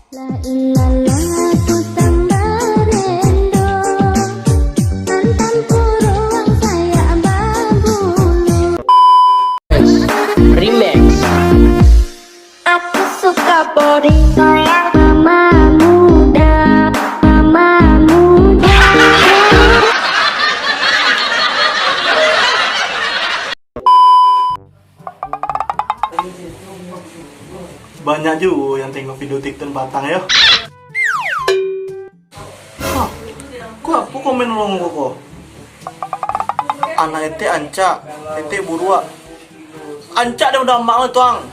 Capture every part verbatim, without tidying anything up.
La ilaha, ku tambah rindu, mantan puruang sayak babulu. Remix. Aku suka body goyang mama muda, mama muda. Banyak juo yang tengok video TikTok patang yo. Hah, ko apo komen urang ko, ko? Anak etek ancak, etek buruak. Ancak dek udah amak tu ang.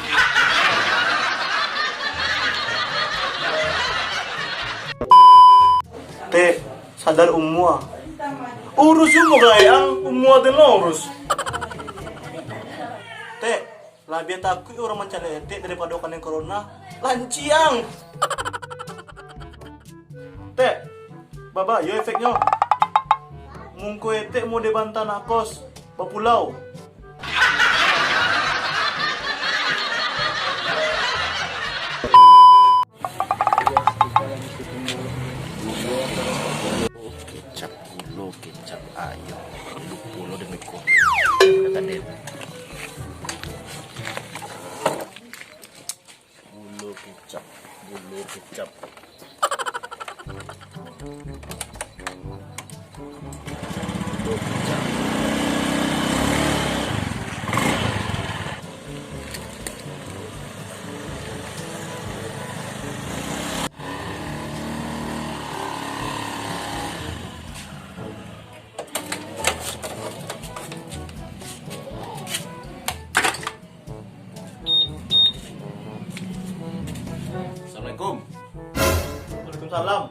Tek, sadar umua. Urus umua ka lai ang, umua tu no urus. Tek, labiah takuik urang mancaliak etek daripado kanai corona. Lanciang. Tek, babayo efeknyo. Mungko etek mode banta nakos, bapulau. Kecap gulo, kecap ayo. Lupo lo demi ko. Kata den. Gulo kecap, gulo kecap. Gulo kecap. Assalamualaikum. Waalaikumsalam.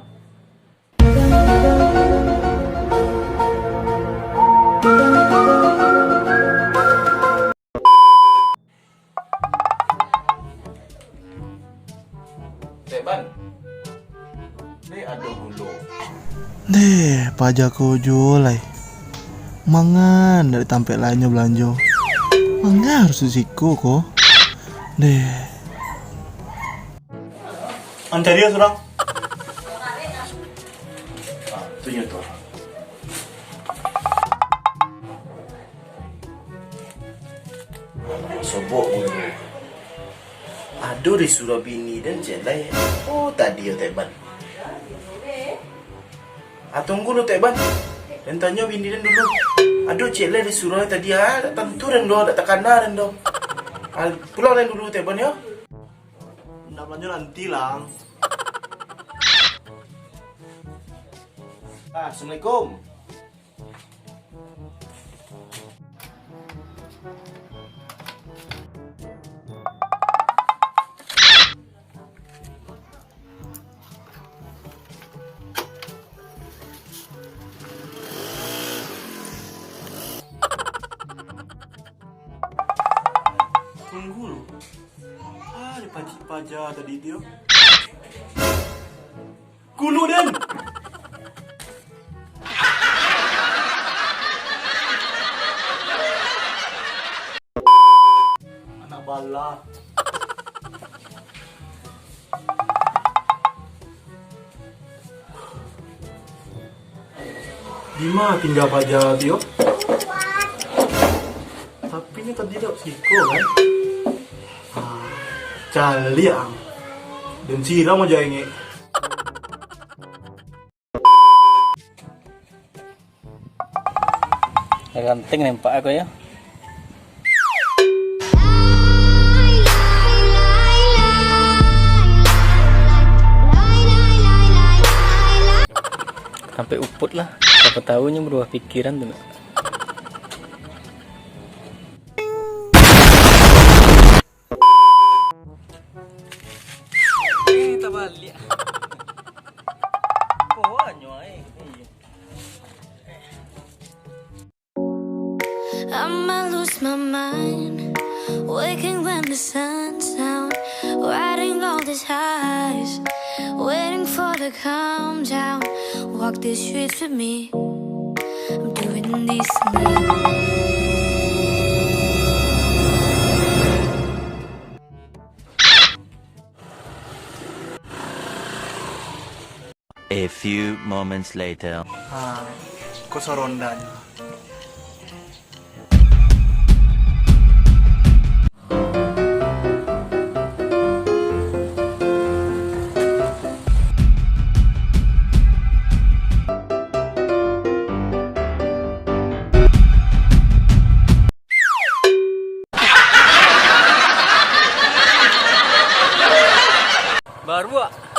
Tek Ban, deh ado gulo. Deh, paja ko juo lai. Mangan dari tampek lain nyo balanjo. Mangan harus di siko ko. Deh. Ancari surang. Ah, tu nyo tu. Sobok gulo. Ado disuruah bini den ciek lai. Oh, tadi yo, Tek Ban. Ah, tunggu lu, Tek Ban. Den tanyo bini den dulu. Ado ciek lai disuruah tadi, ah, dak tantu den do, dak takana den do. Ah, pulang den dulu, Tek Ban, yo. Ndak balanjo nanti lah. Ah, assalamualaikum. Tunggu lu. Ah, dipacik paja tadi tu. Gulo den. Anak bala. Dima tingga paja tu yo? Tapi nyo tadi dak siko kan? Ah, caliak ang. Den siram aja ingek. Ganteng nampak aku yo. Sampai uput lah. Siapa tahu nyo berubah pikiran tu nak. Eh, tabaliak. Koanyo ai. I might lose my mind, waking when the sun's down, riding all these highs, waiting for the calm down. Walk these streets with me, I'm doing this now. A few moments later. Ha, ko sorondanya. Baru, ah.